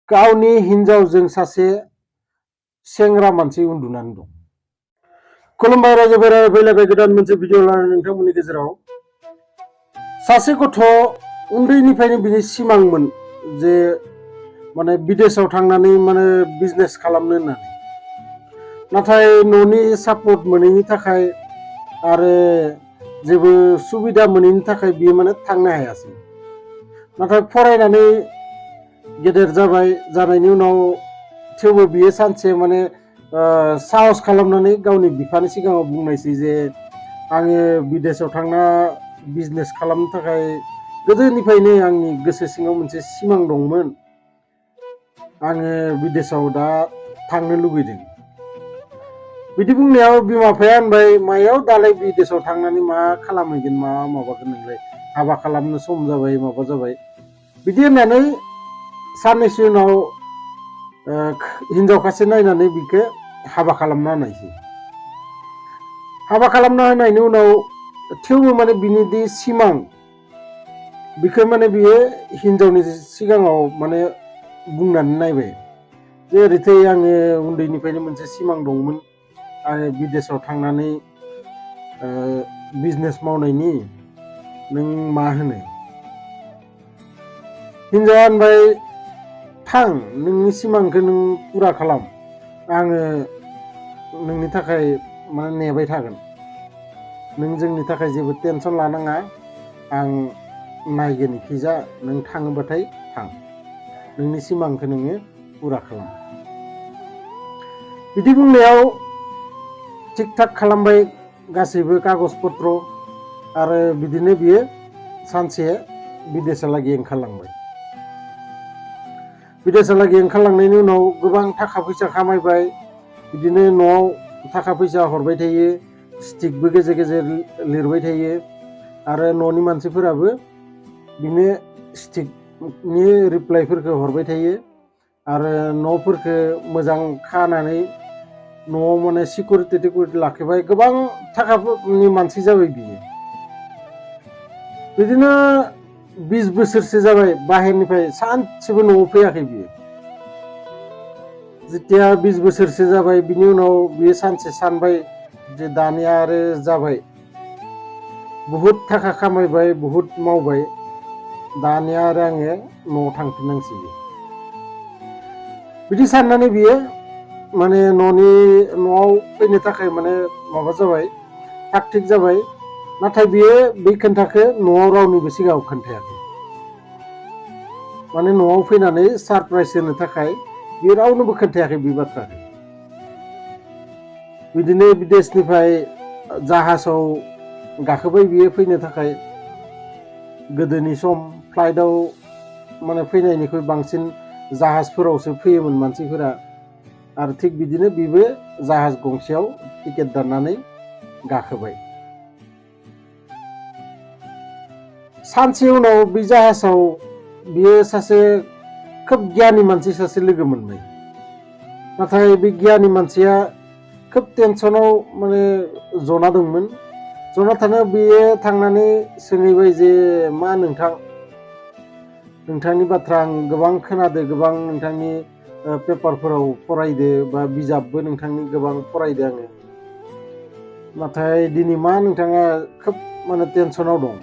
गावनि हिनजावजों सासे सेंग्रा मानसि उन्दुनानै दं। खुलुमबाय रायजोफोरा, फैलायबाय गोदान मोनसे भिडिअ लानानै नोंथांमोननि गेजेराव। सासे गथ' उन्दैनिफ्रायनो बिनि सिमांमोन जे माने बिदेशआव थांनानै माने बिजनेस खालामनो होननानै, नाथाय न'नि सापर्ट मोनैनि थाखाय आरो जेबो सुबिदा मोनैनि थाखाय बियो माने थांनो हायासै। नाथाय फरायनानै गेदेर जाबाय, जानायनि उनाव थेवबो बियो सानसे माने साहस खालामनानै गावनि बिफानि सिगाङाव बुंनायसै जे आङो बिदेशआव थांना बिजनेस खालामनो थाखाय गोदोनिफ्रायनो आंनि गोसो सिङाव मोनसे सिमां दंमोन, आङो बिदेशआव दा थांनो लुबैदों। बिदि बुंनायाव बिमा बिफाया होनबाय, मायाव दालाय बिदेशआव थांनानै मा खालामहैगोन, मा माबागोन नोंलाय, हाबा खालामनो सम जाबाय, माबा जाबाय, बिदि होननानै साननैसो उनाव हिनजाव खासे नायनानै बिखौ हाबा खालामना होनायसै। हाबा खालामना होनायनि उनाव थेवबो माने बिनि दि सिमां, बिखौ माने बियो हिनजावनि सिगाङाव माने बुंनानै नायबाय जे ओरैथै आङो उन्दैनिफ्रायनो मोनसे सिमां दंमोन, आङो बिदेशआव थांनानै बिजनेस मावनायनि, नों मा होनो? हिनजावा होनबाय, थां नोंनि सिमांखौ नों पुरा खालाम, आङो नोंनि थाखाय माने नेबाय थागोन, नों जोंनि थाखाय जेबो टेनसन लानाङा, आं नायगोन इखिजा, नों थाङोबाथाय थां, नोंनि सिमांखौ नोङो पुरा खालाम। बिदि बुंनायाव थिग थाक खालामबाय गासैबो कागज पत्र, आरो बिदिनो बियो सानसे बिदेशहालागै ओंखारलांबाय। बिदेशहालागै ओंखारलांनायनि उनाव गोबां थाखा फैसा खामायबाय, बिदिनो न'आव थाखा फैसा हरबाय थायो, स्टिकबो गेजेर गेजेर लिरबाय थायो, आरो न'नि मानसिफोराबो बिनो स्टिकनि रिप्लाइफोरखौ हरबाय थायो, आरो न'फोरखौ मोजां खानानै न'आव माने सिकिउरिटि लाखिबाय। गोबां थाखानि मानसि जाबाय बियो। बिदिनो 20 बोसोरसो जाबाय बाहेरनिफ्राय सानसेबो न'आव फैयाखै बियो। जेथिया 20 बोसोरसो जाबाय, बिनि उनाव बियो सानसे सानबाय जे दानिया आरो जाबाय, बहुद थाखा खामायबाय, बहुद मावबाय, दानिया आरो आङो न'आव थांफिननांसिगोन। बिदि साननानै बियो माने न'आव फैनो थाखाय माने माबा जाबाय, थाग थिग जाबाय। नाथाय बियो बे खोन्थाखौ न'आव रावनिबो सिगाङाव खोन्थायाखै। माने न'आव फैनानै सारप्राइज होनो थाखाय बियो रावनोबो खोन्थायाखै बे बाथ्राखौ। बिदिनो बिदेशनिफ्राय जाहाजाव गाखोबाय बियो फैनो थाखाय। गोदोनि सम फ्लाइटआव माने फैनायनिख्रुइ बांसिन जाहाजफोरावसो फैयोमोन मानसिफोरा, आरो थिग बिदिनो बिबो जाहाज गंसेयाव टिकेट दाननानै गाखोबाय। सानसे उनाव बे जाहाजाव बियो सासे खोब गियानि मानसि सासे लोगो मोनबाय। नाथाय बे गियानि मानसिया खोब टेनसनाव माने जना दंमोन। जना थानायाव बियो थांनानै सोंहैबाय जे, मा नोंथां, नोंथांनि बाथ्रा आं गोबां खोनादो, गोबां नोंथांनि पेपारफोराव फरायदो, बा बिजाबबो नोंथांनि गोबां फरायदो आङो, नाथाय दिनै मा नोंथाङा खोब माने टेनसनाव दं?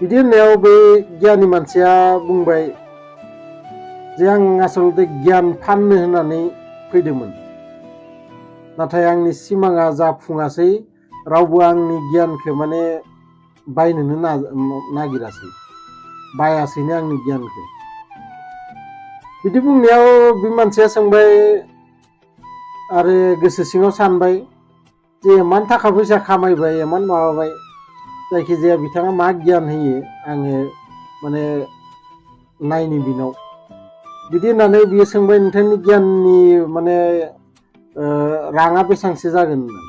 बिदि होननायाव बे गियानि मानसिया बुंबाय जे, आं आसलते गियान फाननो होननानै फैदोंमोन, नाथाय आंनि सिमाङा जाफुङासै, रावबो आंनि गियानखौ माने बायनोनो नागिरासै, बायासैनो आंनि गियानखौ। बिदि बुंनायाव बे मानसिया सोंबाय आरो गोसो सिङाव सानबाय जे इमान थाखा फैसा खामायबाय, इमान माबाबाय, जायखिजाया बिथाङा मा गियान होयो आङो माने नायनि बिनाव। बिदि होननानै बियो सोंबाय, नोंथांनि गियाननि माने राङा बेसेबांसो जागोन होननानै।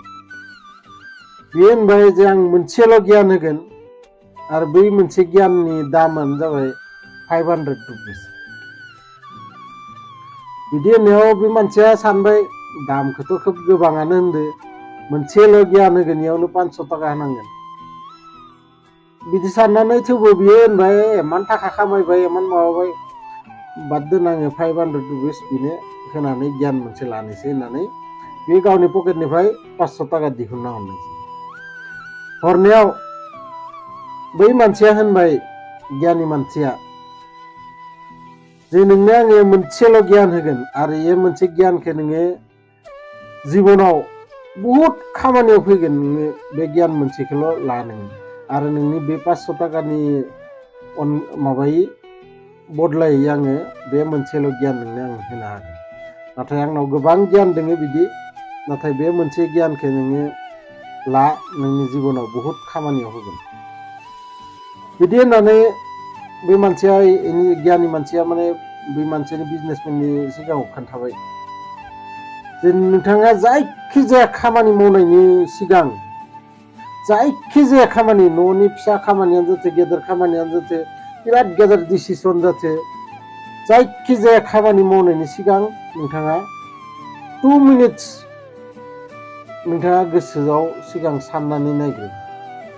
बियो होनबाय जे, आं मोनसेल' गियान होगोन, आरो बै मोनसे गियाननि दामानो जाबाय 500 रुपिस। बिदि होननायाव बे मानसिया सानबाय, दामखौथ' खोब गोबाङानो होनदो, मोनसेल' गियान होगोन, इयावनो 500 थाखा होनांगोन। बिदि साननानै थेवबो बियो होनबाय, इमान थाखा खामायबाय, इमान माबाबाय, बाद दोन आङो 500 रुपिस बिनो होनानै गियान मोनसे लानोसै होननानै बे गावनि पकेटनिफ्राय 500 टाका दिहुनना हरनायसै। हरनायाव बै मानसिया होनबाय, गियानि मानसिया, जे नोंनो आङो मोनसेल' गियान होगोन आरो बे मोनसे गियानखौ नोङो जिबनाव बहुद खामानियाव फैगोन। नोङो बे गियान मोनसेखौल' ला नोङो आरो नोंनि बे 500 टाकानि माबायै बदलायै आङो बे मोनसेल' गियान नोंनो आं होनो हागोन। नाथाय आंनाव गोबां गियान दोङो बिदि, नाथाय बे मोनसे गियानखौ नोङो ला, नोंनि जिबनाव बहुद खामानियाव होगोन। बिदि होननानै बे मानसिया, गियानि मानसिया माने बे मानसिनि बिजनेसमेननि सिगाङाव खोन्थाबाय जे नोंथाङा जायखिजाया खामानि मावनायनि सिगां, जायखिजाया खामानि, न'नि फिसा खामानियानो जाथे, गेदेर खामानियानो जाथे, बिराद गेदेर डिसिसन जाथे, जायखिजाया खामानि मावनायनि सिगां नोंथाङा 2 मिनिट्स नोंथाङा गोसोआव सिगां साननानै नायग्रो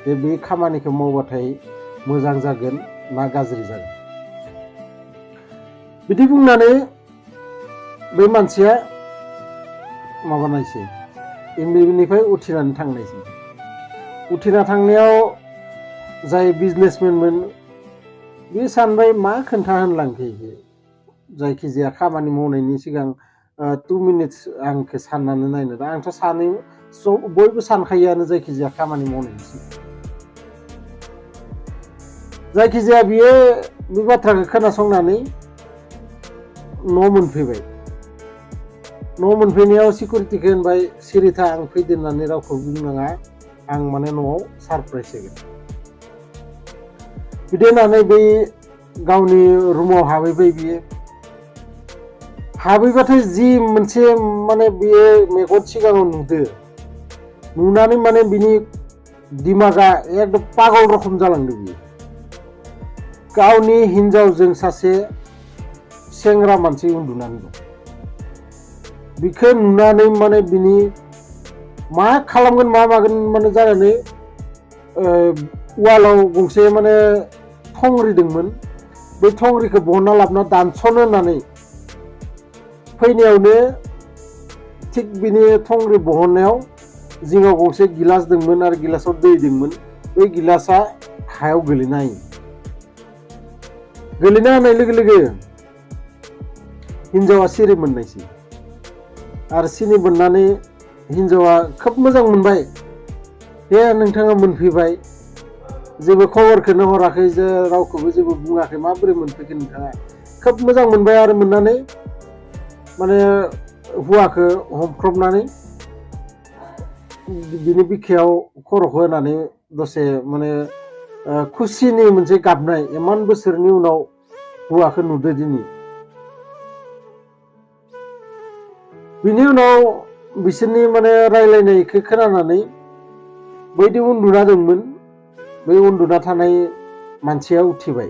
जे बे खामानिखौ मावबाथाय मोजां जागोन ना गाज्रि जागोन। बिदि बुंनानै बे मानसिया माबानायसै, बेनिफ्राय उथिनानै थांनायसै। उथिना थांनायाव जाय बिजनेसमेनमोन बे सानबाय, मा खोन्था होनलांखो इखो, जायखिजाया खामानि मावनायनि सिगां 2 मिनिट्स आंखौ साननानै नायनो। दा आंथ' सानै बयबो सानखायोआनो जायखिजाया खामानि मावनायनि सिगां। जायखिजाया बियो बे बाथ्राखौ खोनासंनानै न' मोनफैबाय। न' मोनफैनायाव सिकिउरिटिखौ होनबाय, सिरिथा, आं फैदों होननानै रावखौ बुंनाङा, आं माने न'आव सारप्राइज होगोन। बिदि होननानै बै गावनि रुमाव हाबहैबाय बियो। हाबहैबाथाय जि मोनसे माने बियो मेगन सिगाङाव नुनानै माने बिनि दिमागा एकदम पागल रखम जालांदों बियो। गावनि हिनजावजों सासे सेंग्रा मानसि उन्दुनानै दं। बिखौ नुनानै माने बिनि मा खालामगोन मा मागोन माने जानानै वालाव गंसे माने थंग्रि दंमोन, बे थंग्रिखौ बहनना लाबोना दानस'नो होननानै फैनायावनो थिग बिनि थंग्रि बहननायाव जिङाव गंसे गिलास दंमोन आरो गिलासाव दै दंमोन। बै गिलासा हायाव गोलैना होयो। गोलैना होनाय लोगो लोगो हिनजावा सिरि मोननायसै आरो सिरि मोननानै हिनजावा खोब मोजां मोनबाय। दे नोंथाङा मोनफैबाय, जेबो खबरखौनो हराखै, जे रावखौबो जेबो बुङाखै, माबोरै मोनफैखो नोंथाङा। खोब मोजां मोनबाय आरो मोननानै माने हौवाखौ हमख्रबनानै बिनि बिखायाव खर'खौ होनानै दसे माने खुसिनि मोनसे गाबनाय, इमान बोसोरनि उनाव हौवाखौ नुदो दिनै। बिनि उनाव बिसोरनि माने रायलायनायखौ खोनानानै बैदि उन्दुना दंमोन, बै उन्दुना थानाय मानसिया उथिबाय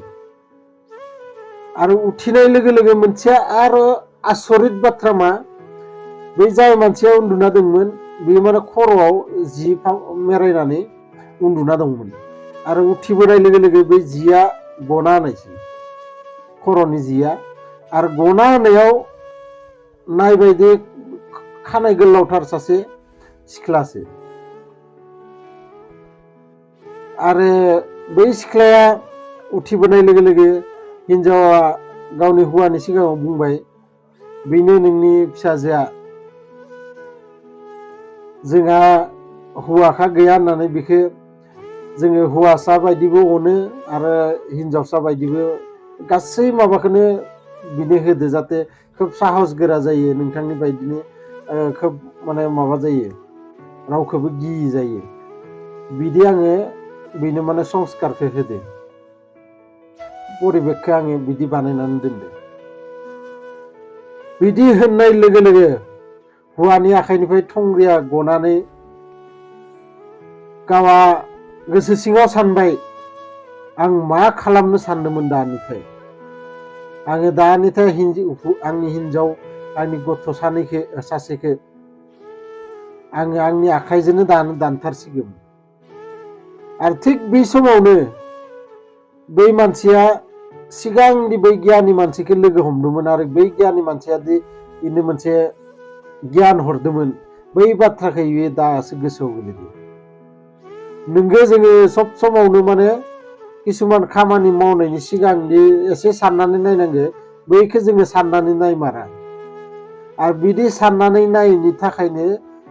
आरो उथिनाय लोगो लोगो मोनसे आरो आसरित बाथ्रा मा, बै जाय मानसिया उन्दुना दंमोन बे माने खर'आव जि मेरायनानै उन्दुना दंमोन आरो उथिबोनाय लोगो लोगो बे जिया गना होनायसै, खर'नि जिया। आरो गना होनायाव नायबायदि खानाय गोलावथार सासे सिख्लासो। आरो बै सिख्लाया उथिबोनाय लोगो लोगो हिनजावा गावनि हौवानि सिगाङाव बुंबाय, बेनो नोंनि फिसाजोआ, जोंहा हौवाखा गैया होननानै बेखौ जोङो हौवासा बायदिबो अनो आरो हिनजावसा बायदिबो गासै माबाखौनो बिनो होदो, जाहाथे खोब साहस गोरा जायो, नोंथांनि बायदिनो खोब माने माबा जायो, रावखौबो गियि जायो। बिदि आङो बेनो माने संस्कारखौ होदो, परिबेखखौ आङो बिदि बानायनानै दोनदो। बिदि होननाय लोगो लोगो हौवानि आखाइनिफ्राय थंग्रिया गनानै गावहा गोसो सिङाव सानबाय, आं मा खालामनो सानदोंमोन दानिफ्राय, आङो दानिफ्राय आंनि हिनजाव, आंनि गथ' सासेखौ आङो आंनि आखाइजोंनो दानथारसिगोन। आरो थिग बे समावनो बै मानसिया सिगांनि बै गियानि मानसिखौ लोगो हमदोंमोन आरो बै गियानि मानसिया दि इनो मोनसे गियान हरदोंमोन बै बाथ्राखौ बियो दासो गोसोआव गोलैदों। नोंगो जोङो सब समावनो माने किसुमान खामानि मावनायनि सिगांनि एसे साननानै नायनांगो बैखौ जोङो साननानै नायमारा आरो बिदि साननानै नायैनि थाखायनो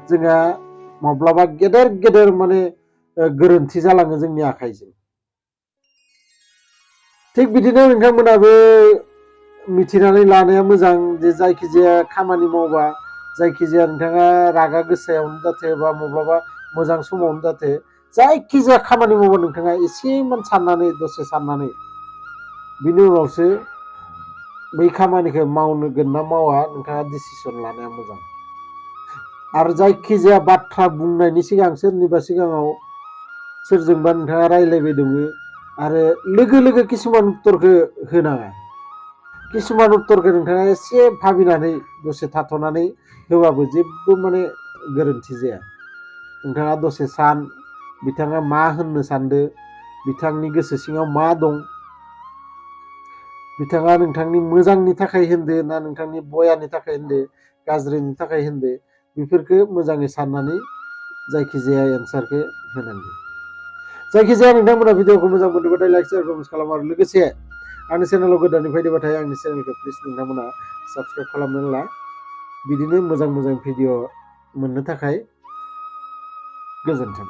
जोंहा माब्लाबा गेदेर गेदेर माने गोरोन्थि जालाङो जोंनि आखाइजों। थिग बिदिनो नोंथांमोनाबो मिथिनानै लानाया मोजां जे जायखिजाया खामानि मावबा जायखिजाया नोंथाङा रागा गोसायावनो जाथे बा माब्लाबा मोजां समावनो जाथे जायखिजाया खामानि मावबा नोंथाङा एसेमान साननानै दसे साननानै बिनि उनावसो बै खामानिखौ मावगोन ना मावा नोंथाङा डिसिसन लानाया मोजां। आरो जायखिजाया बाथ्रा बुंनायनि सिगां सोरनिबा सिगाङाव सोरजोंबा नोंथाङा रायज्लायबाय दङ आरो लोगो लोगो किसुमान उत्तरखौ होनाङा। किसुमान उत्तरखौ नोंथाङा एसे भाबिनानै दसे थाथ'नानै होबाबो जेबो माने गोरोन्थि जाया। नोंथाङा दसे सान बिथाङा मा होननो सानदों, बिथांनि गोसो सिङाव मा दं, बिथाङा नोंथांनि मोजांनि थाखाय होनदो ना नोंथांनि बयानि थाखाय होनदो, गाज्रिनि थाखाय होनदो, बेफोरखौ मोजाङै साननानै जायखिजाया एन्सारखौ होनांगौ। जायखिजाया नोंथांमोना भिडिअखौ मोजां मोनदोंबाथाय लाइक शेयार कमेन्ट खालाम आरो लोगोसे आंनि चेनेलाव गोदानै फैदोंबाथाय आंनि चेनेलखौ प्लिज नोंथांमोना साबस्क्राइब खालामनानै ला। बिदिनो मोजां मोजां भिडिअ मोननो थाखाय गोजोन्थों।